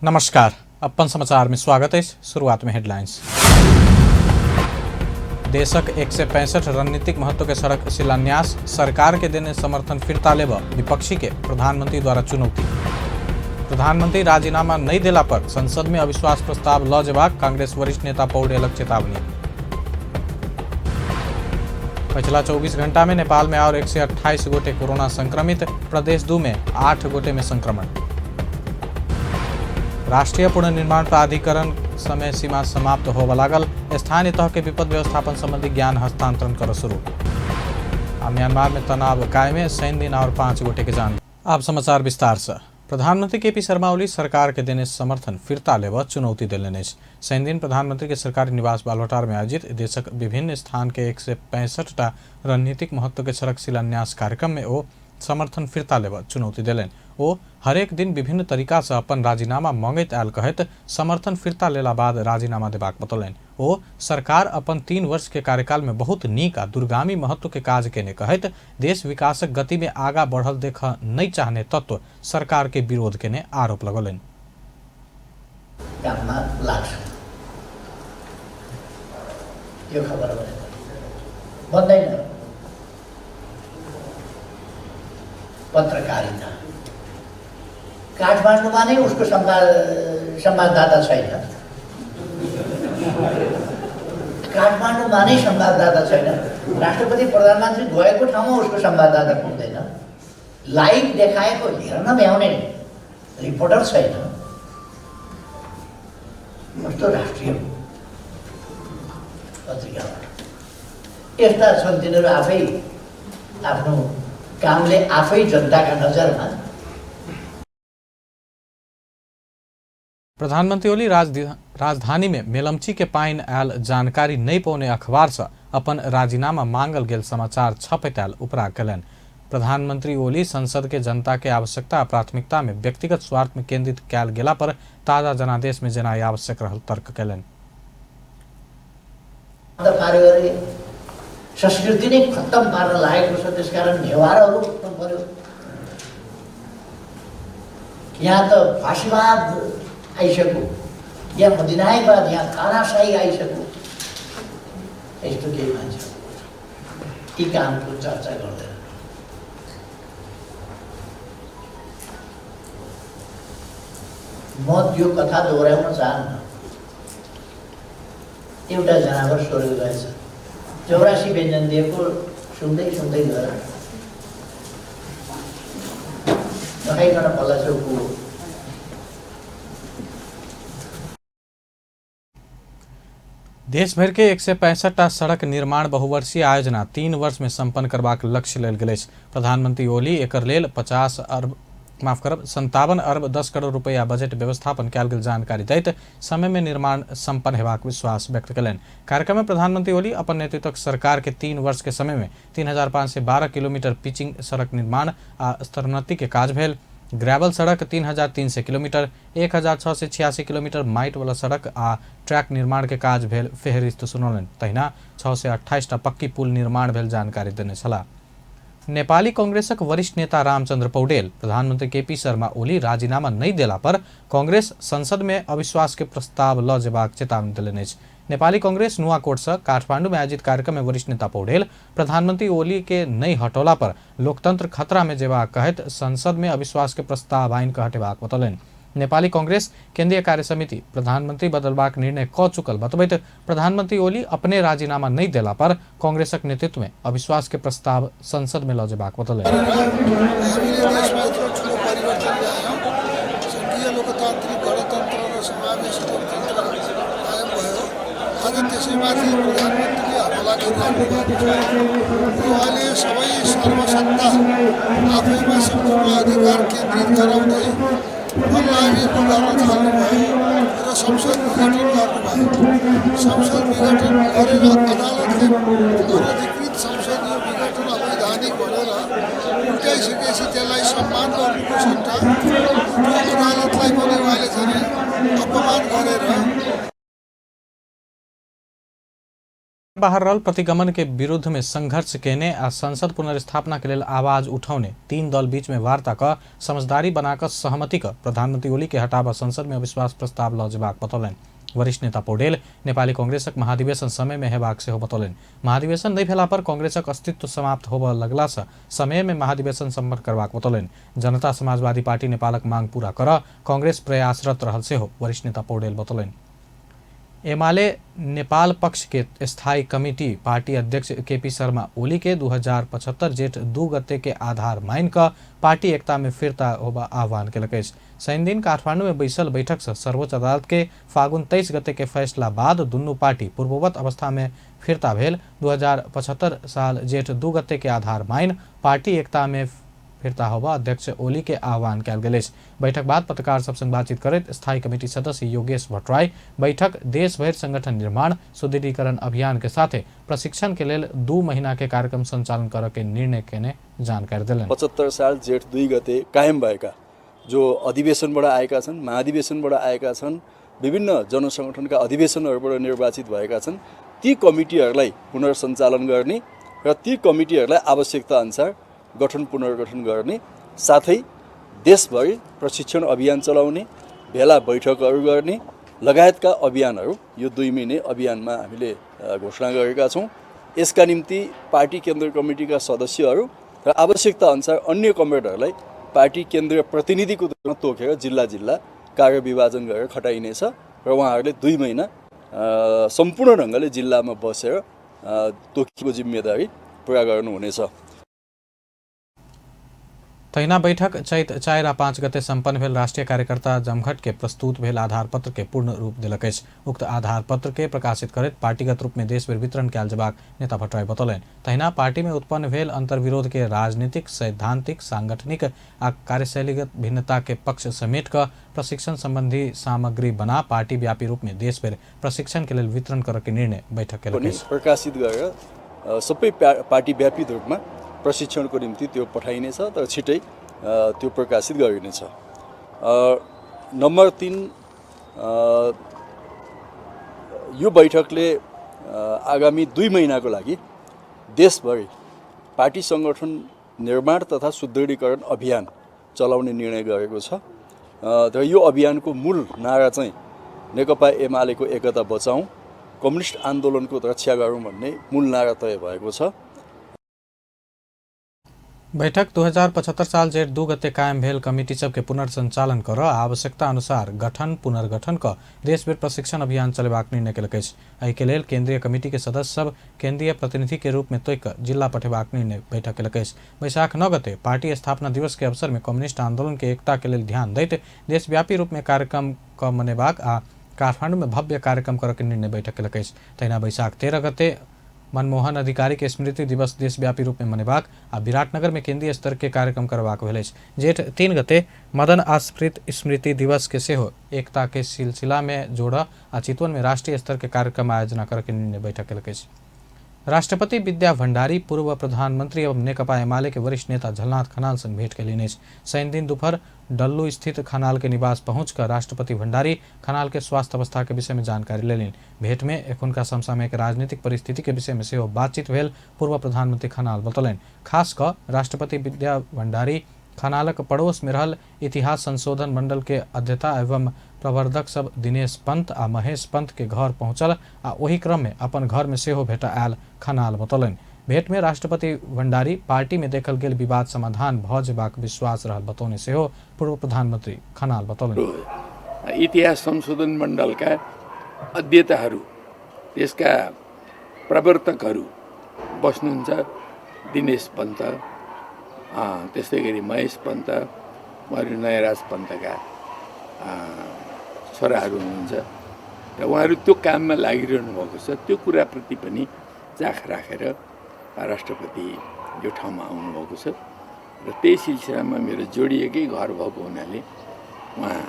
नमस्कार, अपन समाचार में स्वागत है। शुरुआत में हेडलाइंस। देशक 165 रणनीतिक महत्व के सड़क शिलान्यास, सरकार के देने समर्थन फिरता लेब विपक्षी के प्रधानमंत्री द्वारा चुनौती। प्रधानमंत्री राजीनामा नहीं देला पर संसद में अविश्वास प्रस्ताव ल जेबाक कांग्रेस वरिष्ठ नेता पौडेलक चेतावनी। पछिला 24 घंटा में नेपाल में और 128 गोटे कोरोना संक्रमित, प्रदेश 2 में 8 गोटे में संक्रमण। राष्ट्रीय पुनर्निर्माण प्राधिकरण समय सीमा समाप्त होबय लागल, स्थानीय तह के विपद व्यवस्थापन संबंधी ज्ञान हस्तांतरण कर शुरू। आ म्यांमार में तनाव कायमे, शनि दिन और 5 गोटे के जान। अब समाचार विस्तार से। प्रधानमंत्री केपी शर्मा ओली सरकार के देने समर्थन फिरता लेब चुनौती देलनि अछि। शनि दिन प्रधानमंत्री के सरकारी निवास बालुवाटार में आयोजित देशक विभिन्न स्थान के 165टा रणनीतिक महत्व के सड़क शिलान्यास कार्यक्रम में ओ समर्थन फिरता लेब चुनौती देलनि। ओ हरेक दिन विभिन्न तरीका से अपन राजीनामा मांगैत आयल कहैत समर्थन फिरता लेला बाद राजीनामा देबाक बतौलनि। ओ सरकार अपन 3 वर्ष के कार्यकाल में बहुत नीक आ दूरगामी महत्व के काज केने कहैत देश विकासक गति में आगा बढ़ल देख नहीं चाहने तत्व सरकार के विरोध केने आरोप लगौलनि। काममा लाग्छ यो खबर बन्दैन। पत्रकारिता काठमाडौँमा नै उसको संवाददाता छैन, काठमाडौँमा नै संवाददाता छैन, राष्ट्रपति प्रधानमन्त्री गएको ठाउँमा उसको संवाददाता पुग्दैन, लाइभ देखाएको हेर्न भ्याउने रिपोर्टर छैन। कस्तो राष्ट्रिय पत्रिकाबाट यस्ता छन्, तिनीहरू आफै आफ्नो कामले आफै जनताका नजरमा। प्रधानमंत्री ओली राजधानी में मेलम्ची के पानि आयल जानकारी नहीं पौने अखबार से अपन राजीनामा मांगल गेल समाचार छपैत आयल उपराग कयलनि। प्रधानमंत्री ओली संसद के जनता के आवश्यकता आ प्राथमिकता में व्यक्तिगत स्वार्थ में केंद्रित कयल गेला पर ताजा जनादेश में जेनाइ आवश्यक रहल तर्क कयलनि। पारिवारिक संस्कृति नै खत्तम पार्न लागेको छ, त्यसकारण नेवारहरू उठ्नु पर्यो। यहाँ त फाँसीवाद आइसक्यो, यहाँ अधिनायकवाद, यहाँ तानाशाही आइसक्यो। यस्तो केही मान्छेहरू यी कामको चर्चा गर्दैन। म त्यो कथा दोहोऱ्याउन चाहन्न। एउटा जनावर स्वर्ग गएछ, 84 व्यञ्जन दिएको सुन्दै सुन्दै गएर नखाइकन पल्ला चौकको। देशभर के 165टा सड़क निर्माण बहुवर्षीय आयोजना 3 वर्ष में संपन्न करबाक लक्ष्य लेल गेल अछि। प्रधानमंत्री ओली एकर लेल 57 अरब 10 करोड़ रुपया बजट व्यवस्थापन कयल गेल जानकारी दैत समय में निर्माण संपन्न हेबाक विश्वास व्यक्त कयलनि। कार्यक्रम में प्रधानमंत्री ओली अपन नेतृत्वक सरकार के 3 वर्ष के समय में 3512 किलोमीटर पिचिंग सड़क निर्माण आ स्तरोन्नति के काज भेल, ग्रेवल सड़क 3300 किलोमीटर, 1686 किलोमीटर माटि वाला सड़क आ ट्रैक निर्माण के काज भेल फेहरिस्त सुनौलनि। तहिना 628टा पक्की पुल निर्माण भेल जानकारी देने छलाह। नेपाली कांग्रेसक वरिष्ठ नेता रामचंद्र पौडेल प्रधानमंत्री केपी शर्मा ओली राजीनामा नहीं देला पर कांग्रेस संसद में अविश्वास के प्रस्ताव ल जेबाक चेतावनी देलनि अछि। नेपाली कांग्रेस नुवाकोट से काठमांडू में आयोजित कार्यक्रम में वरिष्ठ नेता पौडेल प्रधानमंत्री ओली के नहीं हटौला पर लोकतंत्र खतरा में जेबाक कहैत संसद में अविश्वास के प्रस्ताव आनि कऽ हटेबाक बतौलनि। नेपाली कांग्रेस केंद्रीय कार्य समिति प्रधानमंत्री बदलबाक निर्णय कऽ चुकल बतबैत प्रधानमंत्री ओली अपने राजीनामा नहीं देला पर कांग्रेसक नेतृत्व में अविश्वास के प्रस्ताव संसद में लऽ जेबाक बतौलनि। हामीले देशमा यत्रो ठुलो परिवर्तन ल्यायौँ, सङ्घीय लोकतान्त्रिक गणतन्त्र र समावेशी लोकतन्त्र कायम भयो। आज त्यसैमाथि प्रधानमन्त्रीले हमला गरिराख्नु भएको छ। उहाँले सबै सर्वसत्ता आफैमा सम्पूर्ण अधिकार केन्द्रित गराउँदै मन लागेको गर्न थाल्नुभयो र संसद विघटन गर्नुभयो। संसद विघटन गरेर अदालतले अनधिकृत संसद यो विघटन अवैधानिक भनेर उल्ट्याइसकेपछि त्यसलाई सम्मान गर्नुको सट्टा त्यो अदालतलाई पनि उहाँले चाहिँ अपमान गरेर बाहर रहल प्रतिगमन के विरुद्ध में संघर्ष केने आ संसद पुनर्स्थापना के लेल आवाज उठौने तीन दल बीच में वार्ता क समझदारी बनाकर सहमति क प्रधानमंत्री ओली के हटाबा संसद में अविश्वास प्रस्ताव ल जेबाक बतौलनि। वरिष्ठ नेता पौडेल नेपाली कांग्रेसक महाधिवेशन समय में हेबाक सेहो बतौलनि। महाधिवेशन नहि भेला पर कांग्रेसक अस्तित्व समाप्त होबय लगला सँ समय में महाधिवेशन सम्पन्न करबाक बतौलनि। जनता समाजवादी पार्टी नेपालक मांग पूरा कर कांग्रेस प्रयासरत रहल सेहो वरिष्ठ नेता पौडेल बतौलनि। एमाले नेपाल पक्ष के स्थायी कमिटी पार्टी अध्यक्ष केपी शर्मा ओली के 2075 जेठ 2 गते के आधार मान क पार्टी एकता में फिरता होबा आह्वान केलक अछि। शनिदिन काठमांडू में बैसल बैठक से सर्वोच्च अदालत के फागुन 23 गते के फैसला बाद दुनू पार्टी पूर्ववत अवस्था में फिरता भेल 2075 साल जेठ 2 गते के आधार मान पार्टी एकता में फिरता होबा अध्यक्ष ओली के आह्वान कयल गेल अछि। बैठक बाद पत्रकार सब संग बातचीत करैत स्थायी कमिटी सदस्य योगेश भट्टराई बैठक देश भरि संगठन निर्माण सुदृढ़ीकरण अभियान के साथे प्रशिक्षण के लेल 2 महीना के कार्यक्रम संचालन करऽ के निर्णय केने जानकारी देलनि। 75 साल जेठ 2 गते कायम भएका जो अधिवेशनबाट आएका छन्, महाधिवेशनबाट आएका छन्, विभिन्न जनसङ्गठनका अधिवेशनहरूबाट निर्वाचित भएका छन्, ती कमिटीहरूलाई पुनर्सञ्चालन गर्ने र ती कमिटीहरूलाई आवश्यकता अनुसार गठन पुनर्गठन गर्ने, साथै देशभरि प्रशिक्षण अभियान चलाउने, भेला बैठकहरू गर्ने लगायतका अभियानहरू यो 2 महिने अभियानमा हामीले घोषणा गरेका छौँ। यसका निम्ति पार्टी केन्द्रीय कमिटीका सदस्यहरू र आवश्यकता अनुसार अन्य कमरेडहरूलाई पार्टी केन्द्रीय प्रतिनिधिको रूपमा तोकेर जिल्ला जिल्ला कार्यविभाजन गरेर खटाइनेछ र उहाँहरूले 2 महिना सम्पूर्ण ढङ्गले जिल्लामा बसेर तोकिएको जिम्मेदारी पुरा गर्नुहुनेछ। तहिना बैठक चैत 4 आ 5 गते सम्पन्न भेल राष्ट्रिय कार्यकर्ता जमघट के प्रस्तुत भेल आधार पत्र के पूर्ण रूप देलक अछि। उक्त आधार पत्र के प्रकाशित करैत पार्टीगत रूप में देशभरि वितरण कयल जेबाक नेता भट्टराई बतौलनि। तहिना पार्टी में उत्पन्न भेल अंतर्विरोध के राजनीतिक, सैद्धांतिक, सांगठनिक आ कार्यशैलीगत भिन्नता के पक्ष समेट क प्रशिक्षण संबंधी सामग्री बना पार्टी व्यापी रूप में देशभरि प्रशिक्षण के लेल वितरण करऽ के निर्णय बैठक केलक अछि। प्रकाशित गरेर सबै पार्टी व्यापी रूपमा प्रशिक्षणको निम्ति त्यो पठाइनेछ, तर छिटै त्यो प्रकाशित गरिनेछ। नम्बर 3, यो बैठकले आगामी 2 महिनाको लागि देशभरि पार्टी सङ्गठन निर्माण तथा सुदृढीकरण अभियान चलाउने निर्णय गरेको छ। र यो अभियानको मूल नारा चाहिँ नेकपा एमालेको एकता बचाउँ, कम्युनिस्ट आन्दोलनको रक्षा गरौँ भन्ने मूल नारा तय भएको छ। बैठक 2075 साल जेठ 2 गते कायम भेल कमिटी सबके पुनर्सञ्चालन कर आवश्यकता अनुसार गठन पुनर्गठन क देशभरि प्रशिक्षण अभियान चलेबाक निर्णय केलक अछि। एहिके लेल केंद्रीय कमिटी के सदस्य सब केंद्रीय प्रतिनिधि के रूप में तोकि क जिल्ला पठेबाक निर्णय बैठक केलक अछि। वैशाख 9 गते पार्टी स्थापना दिवस के अवसर में कम्युनिस्ट आंदोलन के एकता के लेल ध्यान दैत देशव्यापी रूप में कार्यक्रम क मनेबाक आ काठमांडू में भव्य कार्यक्रम करऽ के निर्णय बैठक केलक अछि। तहिना वैशाख 13 गते मनमोहन अधिकारी के स्मृति दिवस देशव्यापी रूप में मनेबाक आ विराटनगर में केंद्रीय स्तर के कार्यक्रम करबाक भेल अछि। जेठ 3 गते मदन आस्फृत स्मृति दिवस के सेहो एकता के सिलसिला में जोड़ आ चितवन में राष्ट्रीय स्तर के कार्यक्रम आयोजना करऽ के निर्णय बैठक केलक अछि। राष्ट्रपति विद्या भण्डारी पूर्व प्रधानमंत्री एवं नेकपा एमाले के वरिष्ठ नेता झलनाथ खनाल संग भेंट केलनि अछि। शनिदिन दोपहर डल्लू स्थित खनाल के निवास पहुंचकर राष्ट्रपति भण्डारी खनाल के स्वास्थ्य अवस्था के विषय में जानकारी लेलनि। भेंट में एखुनका समसामयिक राजनीतिक परिस्थिति के विषय में सेहो बातचीत भेल पूर्व प्रधानमंत्री खनाल बतौलनि। खास कऽ राष्ट्रपति विद्या भण्डारी खनालक पड़ोस में रहल इतिहास संशोधन मंडल के अध्यता एवं प्रवर्धक सब दिनेश पंत आ महेश पंत के घर पहुंचल आ ओहि क्रम में अपन घर में सेहो भेटा आयल खनाल बतौलनि। भेंट में राष्ट्रपति भण्डारी पार्टी में देखल गेल विवाद समाधान भऽ जेबाक विश्वास रहल बतौने सेहो पूर्व प्रधानमंत्री खनाल बतौलनि। इतिहास संशोधन मण्डलका अध्येताहरू, त्यसका प्रवर्तकहरू बस्नुहुन्छ दिनेश पन्त, त्यस्तै गरी महेश पन्त, उहाँहरू नयराज पन्तका छोराहरू हुनुहुन्छ र उहाँहरू त्यो काममा लागिरहनु भएको छ। त्यो कुराप्रति पनि चाख राखेर राष्ट्रपति यो ठाउँमा आउनुभएको छ र त्यही सिलसिलामा मेरो जोडिएकै घर भएको हुनाले उहाँ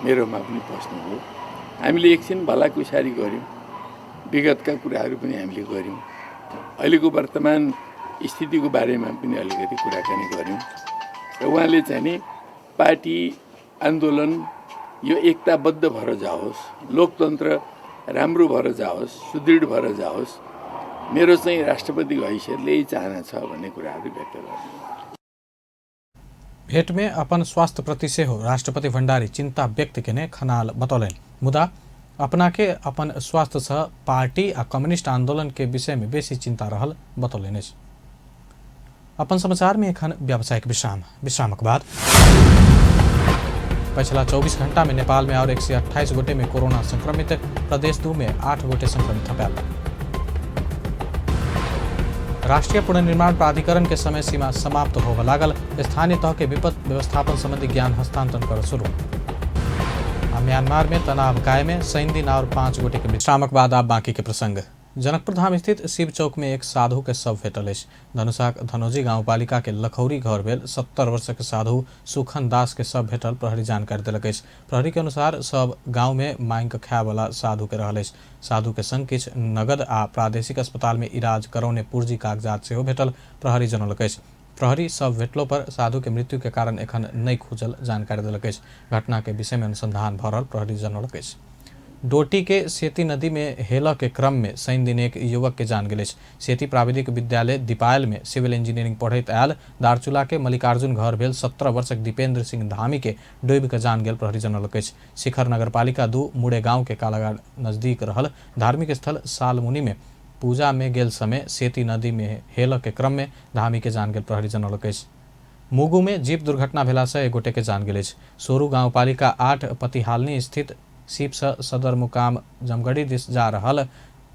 मेरोमा पनि बस्नुभयो। हामीले एकछिन भलाकुसारी गऱ्यौँ, विगतका कुराहरू पनि हामीले गऱ्यौँ, अहिलेको वर्तमान स्थितिको बारेमा पनि अलिकति कुराकानी गऱ्यौँ र उहाँले चाहिँ नि पार्टी आन्दोलन यो एकताबद्ध भएर जाओस्, लोकतन्त्र राम्रो भएर जाओस्, सुदृढ भएर जाओस्, मेरो चाहिँ राष्ट्रपतिको हैसियतले यही चाहना छ भन्ने कुराहरू व्यक्त गर्नु। भेट में अपन स्वास्थ्य प्रति सेहो राष्ट्रपति भण्डारी चिंता व्यक्त केने खनाल बतौलनि। मुदा अपना के अपन स्वास्थ्य सह पार्टी आ कम्युनिस्ट आंदोलन के विषय में बेसी चिंता रहल बतौलनि अछि। अपन समाचार में एखन व्यावसायिक विश्राम। विश्रामक बाद पछिला 24 घंटा में नेपाल में और 128 गोटे में कोरोना संक्रमित, प्रदेश 2 में 8 गोटे संक्रमित थपायल। राष्ट्रीय पुनर्निर्माण प्राधिकरण के समय सीमा समाप्त होबय लागल, स्थानीय तह के विपद व्यवस्थापन संबंधी ज्ञान हस्तांतरण कर शुरू। आ म्यांमार में तनाव कायम, शनि दिन और 5 गोटे के विश्रामक बाद आप बाकी के प्रसंग। जनकपुर धाम स्थित शिव चौक में एक साधु के शव भेटल अछि। धनुषाक धनौजी गाउँपालिका के लखौरी घर भेल 70 वर्षक साधु सुखन दास के शव भेटल प्रहरी जानकारी देलक अछि। प्रहरी के अनुसार शव गांव में मांगि कऽ खाय वाला साधु के रहल अछि। साधु के संग किछु नगद आ प्रादेशिक अस्पताल में इलाज करौने पुर्जी कागजात सेहो भेटल प्रहरी जनौलक अछि। प्रहरी शव भेटलो पर साधु के मृत्यु के कारण एखन नहि खुजल जानकारी देलक अछि। घटना के विषय में अनुसंधान भऽ रहल प्रहरी जनौलक अछि। डोटी के सेती नदी में हेलऽ के क्रम में शनि दिन एक युवक के जान गेल अछि। सेती प्राविधिक विद्यालय दीपायल में सिविल इंजीनियरिंग पढ़ैत आयल दारचूला के मल्लिकार्जुन घर भेल 17 वर्षक दीपेंद्र सिंह धामी के डूबि कऽ जान गेल प्रहरी जनौलक अछि। शिखर नगरपालिका 2 मुड़े गांव के कालागार नजदीक रहल धार्मिक स्थल सालमुनि में पूजा में गेल समय सेती नदी में हेलऽ के क्रम में धामी के जान गेल प्रहरी जनौलक अछि। मुगू में जीप दुर्घटना भेला से एक गोटे के जान गेल अछि। सोरू गाउँपालिका 8 पतिहालनी स्थित सीप से सदरमुकाम जमगढ़ी दिस जा रहल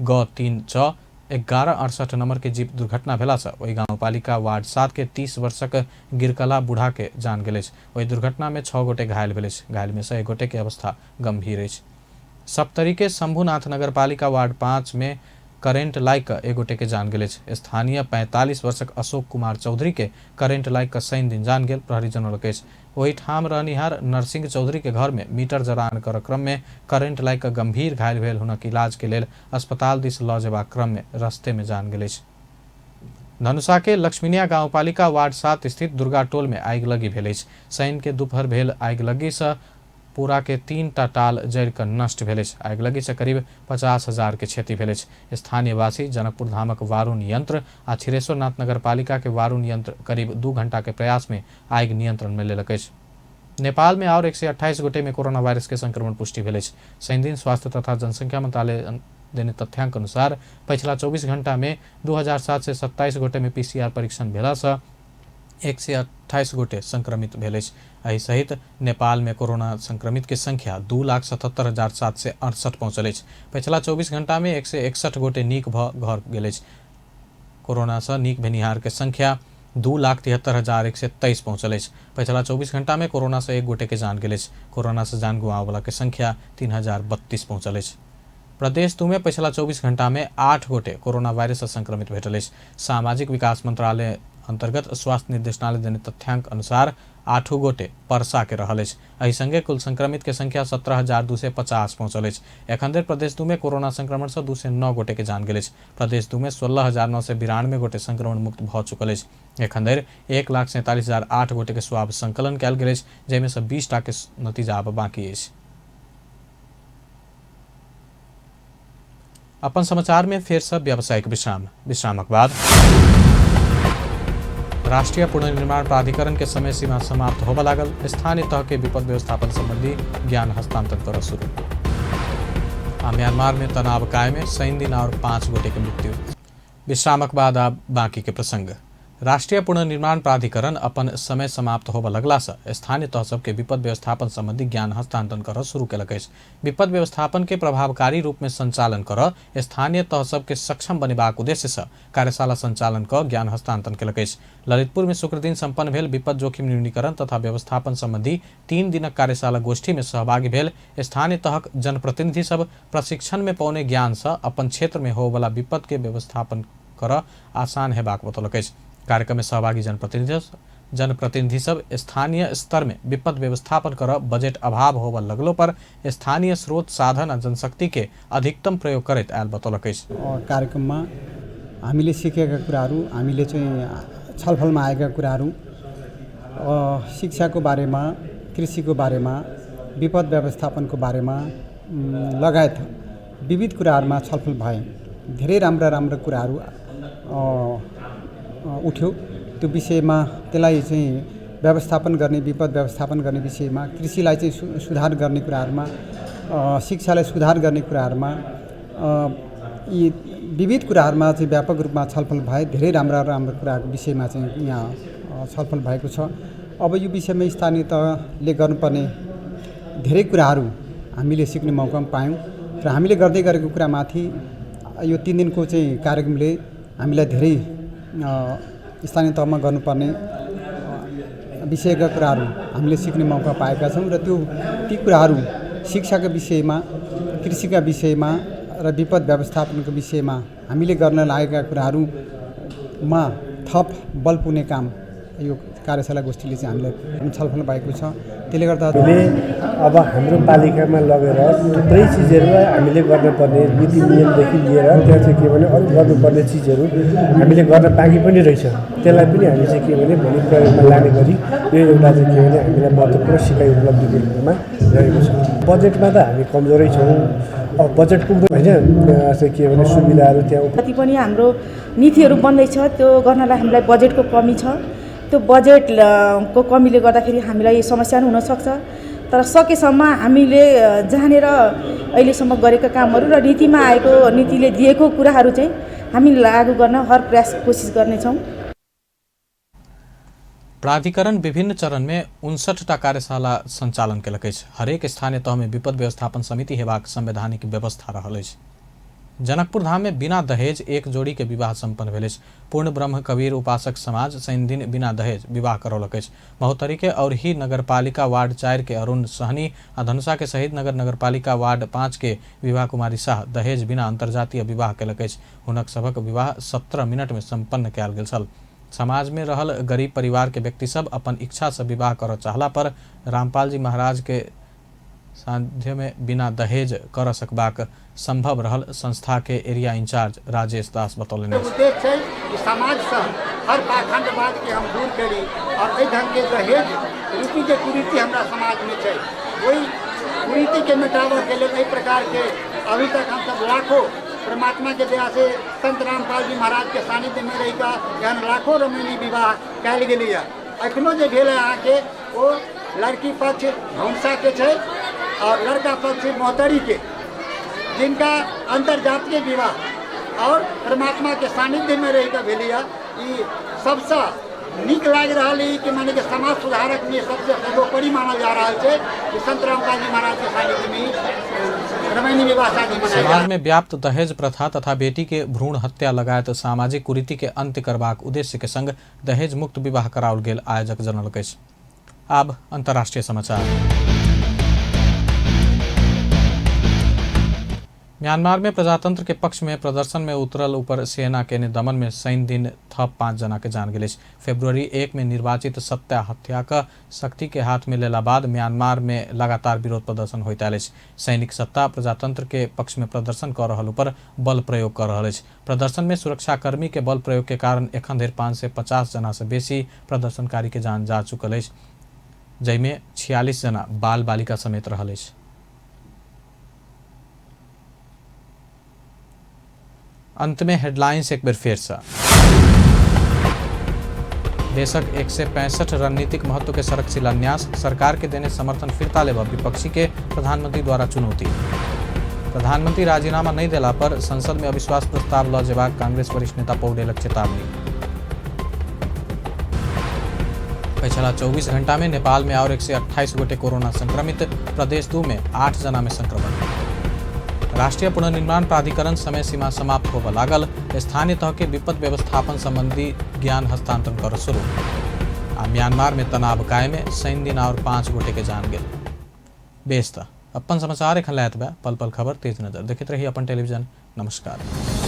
ग 3 6 1168 नंबर के जीप दुर्घटना भेला से ओहि गाउँपालिका वार्ड 7 के 30 वर्षक गिरकला बूढ़ा के जान गेल अछि। ओहि दुर्घटना में 6 गोटे घायल भेल अछि। घायल में से एक गोटे के अवस्था गंभीर अछि। सप्तरी के शंभुनाथ नगरपालिका वार्ड 5 में करेंट लागि कऽ एक गोटे के जान गेल अछि। स्थानीय 45 वर्षक अशोक कुमार चौधरी के करेंट लागि कऽ शनि दिन जान गेल प्रहरी जनौलक अछि। ओहिठाम रहनिहार नरसिंह चौधरी के घर में मीटर जड़ान कर क्रम में करेंट लागि कऽ गंभीर घायल भेल हुनक इलाज के लेल अस्पताल दिस लऽ जेबाक क्रम में रस्ते में जान गेल अछि। धनुषा के लक्ष्मीनिया गाउँपालिका वार्ड 7 स्थित दुर्गा टोल में आगिलगी भेल अछि। शनि के दोपहर भेल आगिलगी से पूरा के 3 टा टाल जरि कऽ नष्ट भेल अछि। आगिलगी से करीब 50,000 के क्षति भेल अछि। स्थानीयवासी जनकपुर धामक वारुण यंत्र आ क्षीरेश्वरनाथ नगरपालिका के वारुण यंत्र करीब 2 घंटा के प्रयास में आगि नियंत्रण में लेलक अछि। नेपाल में और 128 गोटे में कोरोना वायरस के संक्रमण पुष्टि भेल अछि। शनि दिन स्वास्थ्य तथा जनसंख्या मंत्रालय देने तथ्यांक अनुसार पछिला 24 घंटा में 2727 गोटे में PCR परीक्षण भेला से 128 गोटे संक्रमित भेल अछि। एहि सहित नेपाल में कोरोना संक्रमित के संख्या 2,77,768 पहुँचल अछि। पछिला 24 घंटा में 161 गोटे नीक भऽ घर गेल अछि। कोरोना से नीक भेनिहार के संख्या 2,73,123 पहुँचल अछि। पछिला 24 घंटा में कोरोना से 1 गोटे के जान गेल अछि। कोरोना से जान गुमाबयवला के संख्या 3,032 पहुँचल अछि। प्रदेश 2 में पछिला 24 घंटा में 8 गोटे कोरोना वायरस से संक्रमित भेटल अछि। सामाजिक विकास मंत्रालय अंतर्गत स्वास्थ्य निर्देशनालय देने तथ्यांक अनुसार 8 गोटे परसा के रहल अछि। एहि संगे कुल संक्रमित के संख्या 17,250 पहुँचल अछि। एखन धरि प्रदेश 2 में कोरोना संक्रमण से 209 गोटे के जान गेल अछि। प्रदेश 2 में 16,992 गोटे संक्रमण मुक्त भऽ चुकल अछि। एखन धरि 1,47,008 गोटे के स्वाब संकलन कयल गेल अछि, जाहिमे से 20 टा के नतीजा आब बाकी अछि। अपन समाचार में फेर से व्यावसायिक विश्राम। विश्रामक बाद राष्ट्रीय पुनर्निर्माण प्राधिकरण के समय सीमा समाप्त होबय लागल, स्थानीय तह के विपद व्यवस्थापन संबंधी ज्ञान हस्तांतरण कर शुरू। आ म्यांमार में तनाव कायम, शनि दिन और 5 गोटे के मृत्यु। विश्रामक बाद आब बाकी के प्रसंग। राष्ट्रीय पुनर्निर्माण प्राधिकरण अपन समय समाप्त होबय लगला से स्थानीय तह सबके विपद व्यवस्थापन संबंधी ज्ञान हस्तांतरण करऽ शुरू केलक अछि। विपद व्यवस्थापन के प्रभावकारी रूप में संचालन करऽ स्थानीय तह सबके सक्षम बनेबाक उद्देश्य से कार्यशाला संचालन कऽ ज्ञान हस्तांतरण केलक अछि। ललितपुर में शुक्रदिन संपन्न भेल विपद जोखिम न्यूनीकरण तथा व्यवस्थापन संबंधी 3 दिनक कार्यशाला गोष्ठी में सहभागी भेल स्थानीय तहक जनप्रतिनिधि सब प्रशिक्षण में पौने ज्ञान से अपन क्षेत्र में होबयवला विपद के व्यवस्थापन करऽ आसान हेबाक बतौलक अछि। कार्यक्रम में सहभागी जनप्रतिनिधि सब स्थानीय स्तर में विपद व्यवस्थापन कर बजट अभाव होबय लगलो पर स्थानीय स्रोत साधन आ जनशक्ति के अधिकतम प्रयोग करैत आयल बतौलक अछि। कार्यक्रममा हामीले सिकेका कुराहरू, हामीले चाहिँ छलफलमा आएका कुराहरू, शिक्षाको बारेमा, कृषिको बारेमा, विपद व्यवस्थापनको बारेमा लगायत विविध कुराहरूमा छलफल भए। धेरै राम्रा राम्रा कुराहरू उठ्यो। त्यो विषयमा त्यसलाई चाहिँ व्यवस्थापन गर्ने, विपद व्यवस्थापन गर्ने विषयमा, कृषिलाई चाहिँ सुधार गर्ने कुराहरूमा, शिक्षालाई सुधार गर्ने कुराहरूमा, यी विविध कुराहरूमा चाहिँ व्यापक रूपमा छलफल भए। धेरै राम्रा राम्रा कुराहरूको विषयमा चाहिँ यहाँ छलफल भएको छ। अब यो विषयमा स्थानीय तहले गर्नुपर्ने धेरै कुराहरू हामीले सिक्ने मौका पनि पायौँ र हामीले गर्दै गरेको कुरामाथि यो 3 दिनको चाहिँ कार्यक्रमले हामीलाई धेरै स्थानीय तहमा गर्नुपर्ने विषयका कुराहरू हामीले सिक्ने मौका पाएका छौँ र त्यो ती कुराहरू शिक्षाका विषयमा, कृषिका विषयमा र विपद व्यवस्थापनको विषयमा हामीले गर्न लागेका कुराहरूमा थप बल पुग्ने काम यो कार्यशाला गोष्ठीले चाहिँ हामीलाई छलफल भएको छ। त्यसले गर्दा हामीले अब हाम्रो पालिकामा लगेर थुप्रै चिजहरू हामीले गर्नुपर्ने नीति नियमदेखि लिएर त्यहाँ चाहिँ के भने अरू गर्नुपर्ने चिजहरू हामीले गर्न बाँकी पनि रहेछ, त्यसलाई पनि हामी चाहिँ के भने भोलि प्रयोगमा लाने गरी यो एउटा चाहिँ के भने हामीलाई महत्त्वपूर्ण सिकाइ उपलब्धिको रूपमा रहेको छ। बजेटमा त हामी कमजोरै छौँ, अब बजेट पुग्दैन होइन, चाहिँ के भने सुविधाहरू त्यहाँ जति पनि हाम्रो नीतिहरू बन्दैछ त्यो गर्नलाई हामीलाई बजेटको कमी छ। त्यो बजेट को कमीले गर्दाखेरि हामीलाई समस्या पनि हुनसक्छ, तर सकेसम्म हामीले जानेर अहिलेसम्म गरेका कामहरू र नीतिमा आएको नीतिले दिएको कुराहरू चाहिँ हामी लागू गर्न हर प्रयास कोसिस गर्नेछौँ। प्राधिकरण विभिन्न चरण में 59टा कार्यशाला संचालन केलक अछि। हरेक स्थानीय तह में विपद व्यवस्थापन समिति हेबाक संवैधानिक व्यवस्था रहल अछि। जनकपुर धाम में बिना दहेज एक जोड़ी के विवाह संपन्न भेल अछि। पूर्ण ब्रह्म कबीर उपासक समाज शनिदिन बिना दहेज विवाह करौलक अछि। महोत्तरी के औरही नगरपालिका वार्ड 4 के अरुण सहनी आ धनुषा के शहीद नगर नगरपालिका वार्ड 5 के विवाह कुमारी शाह दहेज बिना अंतर्जातीय विवाह केलक अछि। हुनक सभक विवाह 17 मिनट में संपन्न कयल गेल छल। समाज में रहल गरीब परिवार के व्यक्ति सब अपन इच्छा से विवाह करऽ चाहला पर रामपाल जी महाराज के सान्निध्य में बिना दहेज कर सकबाक संभव रहल संस्था के एरिया इंचार्ज राजेश दास बतौलनि। उद्देश्य छै कि समाज से हर पाखंडवाद के हम दूर करी और एहि ढंग के दहेज रूपी जे कुरीति हमरा समाज में छै ओहि कुरीति के मिटाबऽ के लेल एहि प्रकार के अभी तक हम सब लाखों परमात्मा के दया से संत रामपाल जी महाराज के सानिध्य में रहिकऽ एहन लाखों रमणी विवाह कयल गेलैए। एखनो जे भेल है अहाँके ओ लड़की पक्ष धनुषा के छै और लड़का पक्ष महोत्तरी के, जिनका अंतर्जातीय विवाह और परमात्मा के सानिध्य में रहिकऽ भेलैए। ई सबसँ नीक लागि रहल है कि माने कि समाज सुधारक में सबसे सर्वोपरि मानल जा रहल छै कि संत रामपाल जी महाराज के सानिध्य में रमणी विवाह शादी मनायल। समाज में व्याप्त दहेज प्रथा तथा बेटी के भ्रूण हत्या लगायत सामाजिक कुरीति के अंत्य करबाक उद्देश्य के संग दहेज मुक्त विवाह कराओल गेल आयोजक जनौलक अछि। आब अंतर्राष्ट्रीय समाचार। म्यांमार में प्रजातंत्र के पक्ष में प्रदर्शन में उतरल ऊपर सेना के दमन में शनि दिन थप 5 जना के जान गेल। फरवरी 1 में निर्वाचित सत्ता हत्या का शक्ति के हाथ में लेला बाद म्यांमार में लगातार विरोध प्रदर्शन होइत आयल अछि। सैनिक सत्ता प्रजातंत्र के पक्ष में प्रदर्शन कर रहल ऊपर बल प्रयोग कर रहल अछि। प्रदर्शन में सुरक्षाकर्मी के बल प्रयोग के कारण एखन धरि 550 जना से बेसी प्रदर्शनकारी के जान जा चुकल अछि, जाहिमे 46 जना बाल बालिका समेत रहल अछि। अंत में हेडलाइंस एक बेर फेर से। देशक 165 रणनीतिक महत्व के सड़क शिलान्यास, सरकार के देने समर्थन फिरता लेबा विपक्षी के प्रधानमंत्री द्वारा चुनौती। प्रधानमंत्री राजीनामा नहीं देला पर संसद में अविश्वास प्रस्ताव ल जेबाक कांग्रेस वरिष्ठ नेता पौडेलक चेतावनी। पिछला 24 घंटा में नेपाल में और 128 गोटे कोरोना संक्रमित, प्रदेश 2 में 8 जना में संक्रमण। राष्ट्रीय पुनर्निर्माण प्राधिकरण समय सीमा समाप्त होबय लागल, स्थानीय तह के विपद व्यवस्थापन संबंधी ज्ञान हस्तांतरण कर शुरू। आ म्यांमार में तनाव कायम, शनि दिन और 5 गोटे के जान गेल। बेस त अपन समाचार एखन लैत बा पल पल खबर तेज नजर देखैत रही अपन टेलीविजन। नमस्कार।